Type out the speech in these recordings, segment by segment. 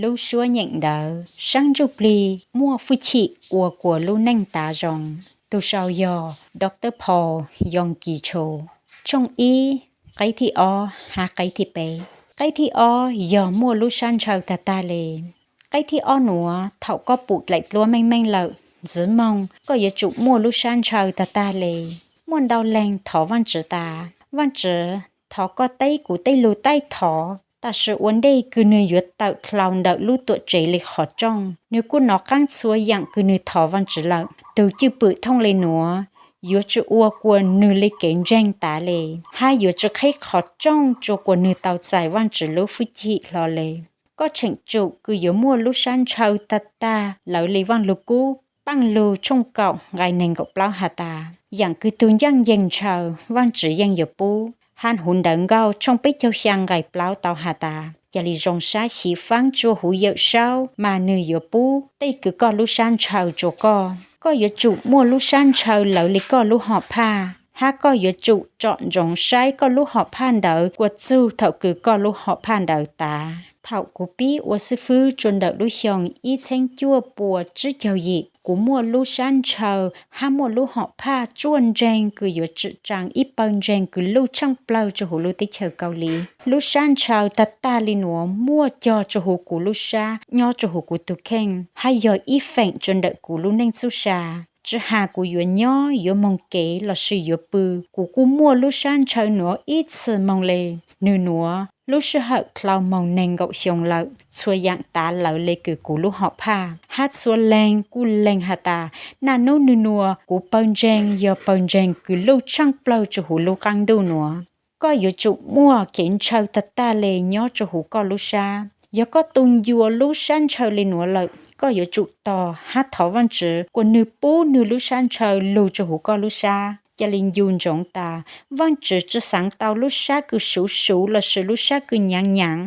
Lub suab nyeem ntawv Saab Ntsuj Plig muaj hwj chim ua kuas lub neej tav zoo. Tus sau yog Dr. Paul Yonggi Cho. Tshooj ib, qeb thib ob hab qeb thib peb. Qeb thib ob yog muaj lub sab ntshaw tag tag le. Qeb thib ob nuav, thaum koj pum dlaim dluab meej meej lawm, ntxiv moog koj yuav tsum muaj lub sab ntshaw tag tag le. Muaj ntau leeg thov Vaajtswv tas, Vaajtswv, thov koj teb kuv tej lug taij thov, tam sim ua ntej kws nwg yuav tawm dlhau ntawm lub tuam tsev le qhov rooj, nwg kuj nov qaab txhua yaam kws nwg thov Vaajtswv lawm. Tug cwj pwm thooj le nuav yuav tsi ua kuas nwg le kev ntseeg tav le, hab yuav tsi qheb qhov rooj rua kuas nwg tau txais Vaajtswv lub hwj chim hlo le. Koj tsheem tsum kws yuav muaj lub sab ntshaw tag tag lawv le Vaaj Lug Kub Paaj Lug tshooj kaum nqai neeg nkaum plaub has tas, yaam kws tug ncaaj nceeg ntshaw, Vaajtswv yeej yuav pub. Hab huv Ntawv Nkauj tshooj peb caug xyaa nqai plaub tau has tas, ca le zoo sab xyiv faab rua huv Yawm Saub mas nwg yuav pub tej kws koj lub sab ntshaw rua koj. Koj yuav tsum muaj lub sab ntshaw lawv le koj lub hom phaj, hab koj yuav tsum tsom ntsoov saib koj lub hom phaj ntawd kuas txug thaum kws koj lub hom phaj ntawd tav. Thaum kuv pib ua xib fwb rua ntawm lub xyoo ib txheeb cuaj pua tsib caug yim, kuv muaj lub sab ntshaw hab muaj lub hom phaj tsuaj ntseeg kws yuav tsim tsaa ib pawg ntseeg kws luj tshaaj plawg rua huv lub teb chaws Kaus Lim. Lub sab ntshaw tag tag le nuav muaj cog rua huv kuv lub sab, nyob rua huv kuv tug kheej, hab yog ib feem rua ntawm kuv lub neej txuj sa. Tsi has kuv yuav nyob, yuav moog kev lossis yuav pw, kuv kuj muaj lub sab ntshaw nuav ib txhis moog le. Nwg nuav lub sij hawm dlhau moog neeg nkaum xyoo lawm, txhua yaam tav lawv le kws kuv lub hom phaj, hab txhua leeg kuj lees has tas, naj nub nwg nuav kuv pawg ntseeg yog pawg ntseeg kws luj tshaaj plawg rua huv lub qaab ntuj nuav. Koj yuav tsum muaj kev ntshaw tag tag le nyob rua huv koj lub sab. Yog koj tu ncua lub sab ntshaw le nuav lawm, koj yuav tsum tog hab thov Vaajtswv kuas nwg pub nwg lub sab ntshaw lug rua huv koj lub sab. Ca le ncu ntsoov tas, Vaajtswv tsi xaav tau lub sab kws suv suv lossis lub sab kws nyaav nyaav,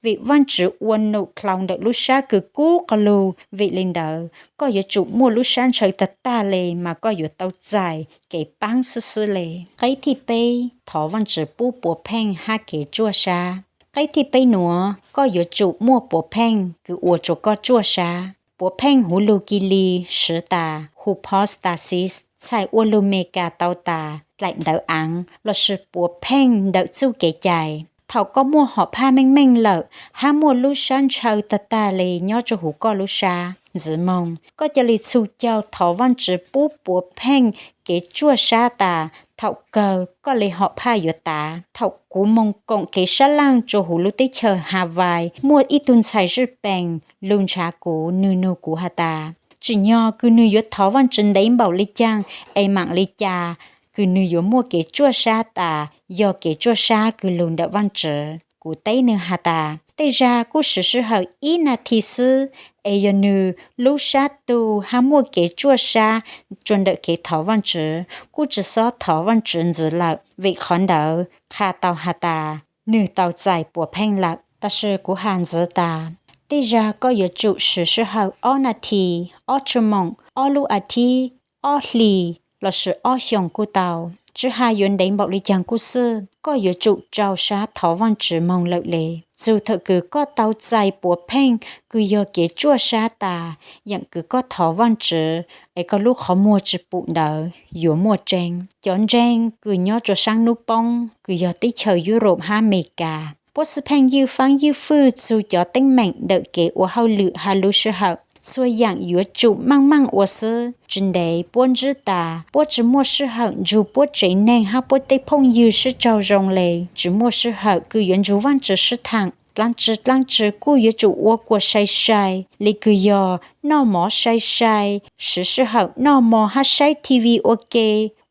vim Vaajtswv ua num dlhau ntawm lub sab kws kub qag lug. Vim le ntawd, koj yuav tsum muaj lub sab ntshaw tag tag le mas koj yuav tau txais kev paab xwb xwb le. Qeb thib peb, thov Vaajtswv pub puav pheej hab kev tsuaj sab. Qeb thib peb nuav, koj yuav tsum muaj puav pheej kws ua rua koj tsuaj sab. Puav pheej huv lug Kis Lis siv tas hypostasis, txhais ua lug Mes Kas tau tas dlaim ntawv aav lossis puav pheej ntawm txuj kev cai. Thaum koj muaj hom phaj meej meej lawm, hab muaj lub sab ntshaw tag tag le nyob rua huv koj lub sab, ntxiv moog koj ca le txhum caug thov Vaajtswv pub puav pheej kev tsuaj sab tas, thaum kawg koj le hom phaj yuav tav. Thaum kuv moog koom kev sab laaj rua huv lub teb chaws Hawaii, muaj ib tug ntxhais Zij Pees lug nrhav kuv, nwg nug kuv has tas, tsim nyog kws nwg yuav thov Vaajtswv ntev npaum le caag es maam le cas kws nwg yuav muaj kev tsuaj sab tas yog kev tsuaj sab kws lug ntawm Vaajtswv? Kuv teb nwg has tas, tej zag kuj siv sij hawm ib nas this xwb, es yog nwg lub sab tug hab muaj kev tsuaj sab rua ntawm kev thov Vaajtswv, kuj tsi xob thov Vaajtswv ntxiv lawm. Vim qhov ntawd qha tau has tas nwg tau txais puav pheej lawm. Tab sis kuv has ntxiv tas, tej zag koj yuav tsum siv sij hawm ob nas this, ob tshuaj moom, ob lub as thiv, ob hlis, lossis ob xyoos kuj tau. Tsi has yuav ntev npaum le caag kuj xwb, koj yuav tsum rau sab thov Vaajtswv moog lawm le. Txug thaum kws koj tau txais puav pheej kws yog kev tsuaj sab tas, yaam kws koj thov Vaajtswv es koj lub qhov muag tsi pum ntawd yuav muaj tseeb. Cov ntseeg kws nyob rua saab nub poob kws yog teb chaws Europe hab Amelikas, puab xwb pheej ywj faab ywj fwj txug cov teeb meem ntawm kev ua hauj lwm hab lub sij hawm. Txhua yaam yuav tsum maaj maaj ua xwb. Tsi ntev puab ntsib tas, puab tsi muaj sij hawm nrug puab tsev neeg hab puab tej phooj ywg sib raug zoo le. Tsi muaj sij hawm kws yuav nrug Vaajtswv sib thaam. Dlaab tsi dlaab tsi kuj yuav tsum ua kuas sai sai, le kws yog noj mov sai sai, siv sij hawm noj mov hab saib TV ua ke,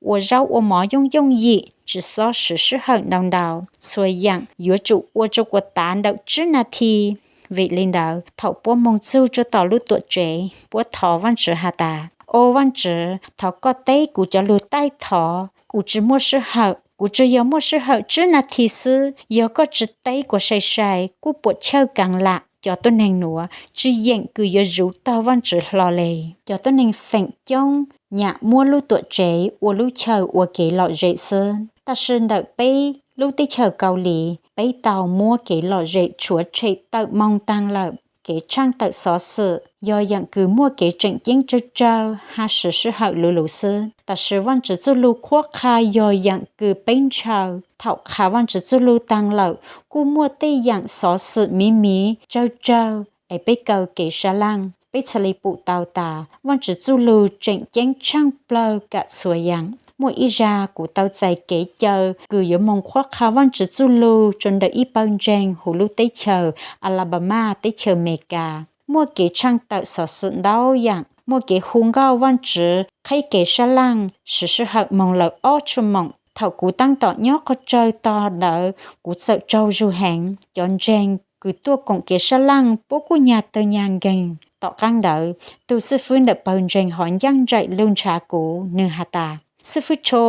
ua zaub ua mov yooj yooj yim, tsi xob siv sij hawm ntau ntau. Txhua yaam yuav tsum ua rua kuas tav ntawm tsib nas this. Vim le ntawd, thaum puab moog txug rua tom lub tuam tsev, puab thov Vaajtswv has tas, O Vaajtswv, thov koj teb kuv cov lug taij thov, kuv tsi muaj sij hawm. Kuv tsuas yog muaj sij hawm tsib nas this xwb, yog koj tsi teb kuas sai sai kuj puam chawj kaag lam. Cov tuab neeg nuav tsi yeem kws yuav zuv tog Vaajtswv hlo le. Cov tuab neeg feem coob nyam muab lub tuam tsev ua lub chaw ua kev lom zem xwb. Tab sis ntawm peb lub teb chaws Kaus Lim, peb tau muab kev lom zem tshuav tshem tawm moog taag lawm. Kev tshaaj tawm xov xwm yog yaam kws muaj kev tseem ceeb tsawg tsawg hab siv sij hawm luv luv xwb, tab sis Vaajtswv txuj lug qhuab qha yog yaam kws peb ntshaw. Thaum qha Vaajtswv txuj lug taag lawm, kuj muaj tej yaam xov xwm miv miv tsawg tsawg es peb kaw kev sab laaj. Peb txhad le pum tau tas Vaajtswv txuj lug tseem ceeb tshaaj plawg kam txhua yaam. Muaj ib zag kuv tau txais kev caw kws yuav moog qhuab qha Vaajtswv txuj lug rua ntawm ib pawg ntseeg huv lub teb chaws Alabama, teb chaws Amelikas. Muaj kev tshaaj tawm xov xwm ntau yaam, muaj kev hu nkauj Vaajtswv, qheb kev sab laaj, siv sij hawm moog lawm ob tshuaj moom. Thaum kuv taab tom nyob qhov tsawg tog ntawd, kuv txawm tsaug zug heev. Cov ntseeg kws tuaj koom kev sab laaj puab kuj nyag tawg nyag nkeeg. Tom qaab ntawd, tug xib fwb ntawm pawg ntseeg ho ncaaj nraim lug nrhav kuv, nwg has tas, Xib fwb Cho,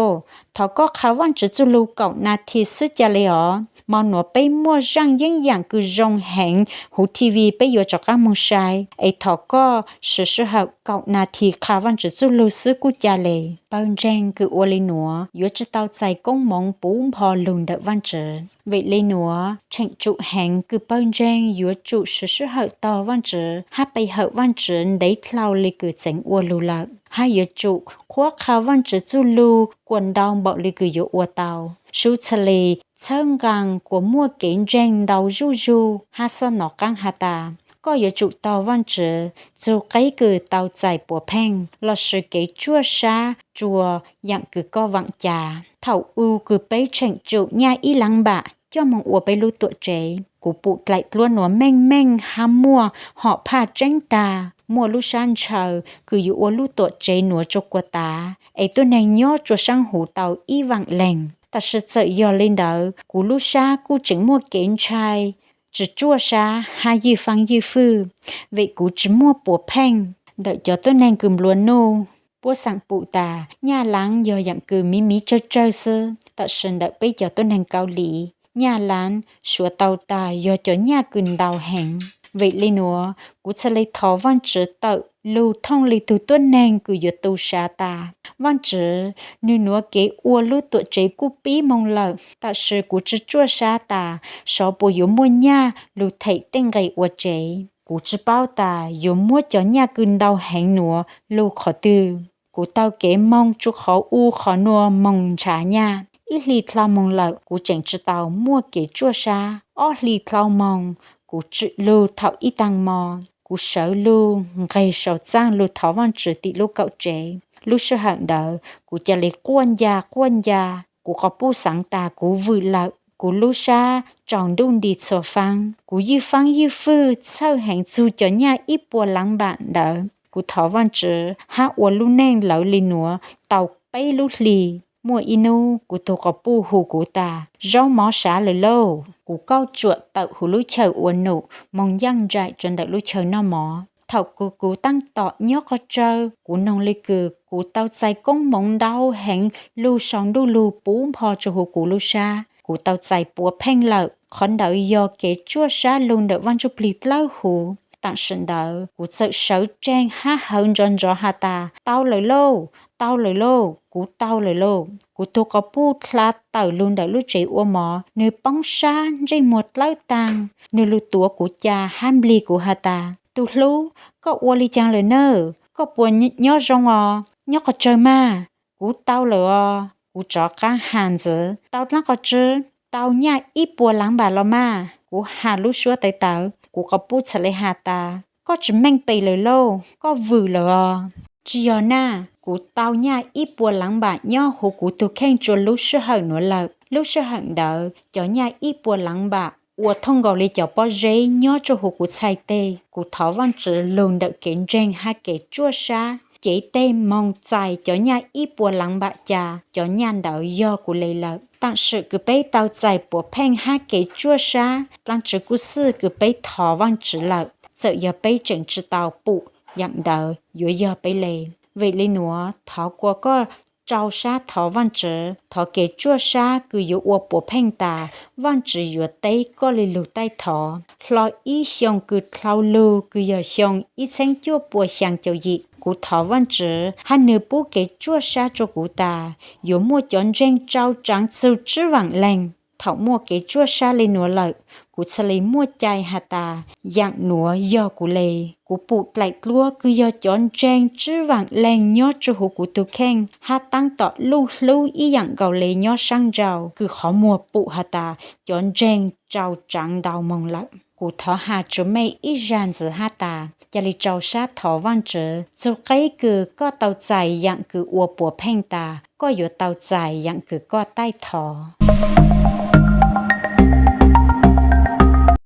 thov koj qha Vaajtswv txuj lug kaum nas this xwb ca le os. Mo nuav peb muaj zaaj yeeb yaam kws zoo heev huv TV, peb yuav rov qaab moog sai, es thov koj siv sij hawm kaum nas this qha Vaajtswv txuj lug xwb kuj ca le. Pawg ntseeg kws ua le nuav yuav tsi tau txais koob moov puv npo lug ntawm Vaajtswv. Vim le nuav, tsheem tsum heev kws pawg ntseeg yuav tsum siv sij hawm tog Vaajtswv hab pe hawm Vaajtswv ntev dlhau le kws txeev ua lug lawm, hab yuav tsum qhuab qha Vaajtswv txuj lug kuas ntau npaum le kws yuav ua tau. Sub Txhas Lis txhawb nqaa kuas muaj kev ntseeg ntau zuj zug hab xob nov qaab has tas, koj yuav tsum tog Vaajtswv txug qeb kws tau txais puav pheej lossis kev tsuaj sab tsua yaam kws koj vaam ca. Thaum u kws peb tsheem tsum nyaj ib laav npam coj moog ua peb lub tuam tsev, kuv pum dlaim dluab nuav meej meej hab muaj hom phaj tseeb tag, muaj lub sab ntshaw kws yuav ua lub tuam tsev nuav tsua kuas tav, es tuab neeg nyob tsua saab huv tau ib vaam leeg. Tab sis txawm yog le ntawd, kuv lub sab kuj tseem muaj kev ntshai, tsi tsuaj sab hab ywj faab ywj fwj, vim kuv tsi muaj puav pheej. Ntawm cov tuab neeg kws nplua nuj, puab xaam pum tas Nyaj Laav yog yaam kws miv miv tsawg tsawg xwb, tab sis ntawm peb cov tuab neeg Kaus Lim, Nyaj Laav suav tau tas yog cov nyaj kws ntau heev. Vim le nuav, kuv txhad le thov Vaajtswv tawm lug thooj le tug tuab neeg kws yuav tu sab tas, Vaajtswv, nwg nuav kev ua lub tuam tsev kuj pib moog lawm, tab sis kuv tsi tsuaj sab tas sov puas yuav muaj nyaj lug them tej nqe ua tsev. Kuv tsi paub tas yuav muab cov nyaj kws ntau heev nuav lug qhov twg. Kuv taug kev moog tsua qhov u qhov nuav moog nrhav nyaj. Ib hlis dlhau moog lawm, kuv tseem tsi tau muaj kev tsuaj sab. Ob hlis dlhau moog, kuv tsim lug thaum ib taag mo. Kuv sawv lug nqeg saum txaaj lug thov Vaajtswv tim lub kaum tsev. Lub sij hawm ntawd kuv ca le quaj nca quaj nca. Kuv quas puj xaav tas kuv vwm lawm. Kuv lub sab tsaus ntuj nti txhua faab. Kuv ywj faab ywj fwj txhawj heev txug cov nyaj ib puas laav npam ntawd. Kuv thov Vaajtswv hab ua lub neej lawv le nuav tau peb lub hlis. Muaj ib nub kuv tug quas puj hu kuv tas, Zaub mov sav lawm lauj! Kuv kauj tsuam tawm huv lub chaw ua num moog ncaaj nraim rua ntawm lub chaw noj mov. Thaum kws kuv taab tom nyob qhov tsawg, kuv noog le kws kuv tau txais koob moov ntau heev lug sau ntuj lug puv npo rua huv kuv lub sab. Kuv tau txais puav pheej lawm. Qhov ntawd yog kev tsuaj sab lug ntawm Vaaj Ntsuj Plig dlawb huv. Taam sim ntawd kuv txawm sawv tsees hab hawv nrov nrov has tas, Tau lawm lauj! Tau lawm lauj! Kuv tau lawm lauj! Kuv tug quas puj dlha tawm lug ntawm lub tsev ua mov, nwg poob sab ntsej muag dlawb taag. Nwg lug tuav kuv ca hab nplig kuv has tas, Tug hlub, koj ua le caag lawm na? Koj puas nyob zoo os? Nyob qhov tsawg mas? Kuv tau lawm os. Kuv rov qaab has ntxiv, Tau dlaab qhov tsi? Tau nyaj ib puas laav npam los mas. Kuv has lub suab tawv tawv. Kuv quas puj txhad le has tas, Koj tsis meej pem lawm lauj, koj vwm lawm os. Tsi yog na, kuv tau nyaj ib puas laav npam nyob huv kuv tug kheej tsua lub sij hawm nuav lawm. Lub sij hawm ntawd cov nyaj ib puas laav npam ua thooj nkaus le cov pob zeb nyob tsua huv kuv txhais teg. Kuv thov Vaajtswv lug ntawm kev ntseeg hab kev tsuaj sab, cev teg moog txais cov nyaj ib puas laav npam ca. Cov nyaj ntawd yog kuv le lawm. Taam sim kws peb tau txais puav pheej hab kev tsuaj sab, dlaab tsi kuj xwj kws peb thov Vaajtswv lawm, txawm yog peb tseem tsi tau pum yaam ntawd yuav yog peb le. Vim le nuav, thov kuas koj rau sab thov Vaajtswv, thov kev tsuaj sab kws yuav ua puav pheej tas, Vaajtswv yuav teb koj le lug taij thov. Hlo ib xyoo kws dlhau lug kws yog xyoo ib txheeb cuaj puas xyaa caum yim, kuv thov Vaajtswv hab nwg pub kev tsuaj sab rua kuv tas, yuav muaj cov ntseeg tsau tsaav txug tsib vaam leeg. Thaum muaj kev tsuaj sab le nuav lawm, Kuv thiaj li muaj cai has tas, yaam nuav yog kuv le. Kuv pum dlaim dluab kws yog cov ntseeg tswb vaam leeg nyob rua huv kuv tug kheej hab taab tom luj hlub ib yaam nkaus le nyob saab nrau kws qhov muag pum has tas cov ntseeg rau tsaav ntau moog lawm. Kuv thov has rua mej ib zag ntxiv hab tas, ca le rau sab thov Vaajtswv, txug qeb kws koj tau txais yaam kws ua puas pheej tas, koj yuav tau txais yaam kws koj taij thov.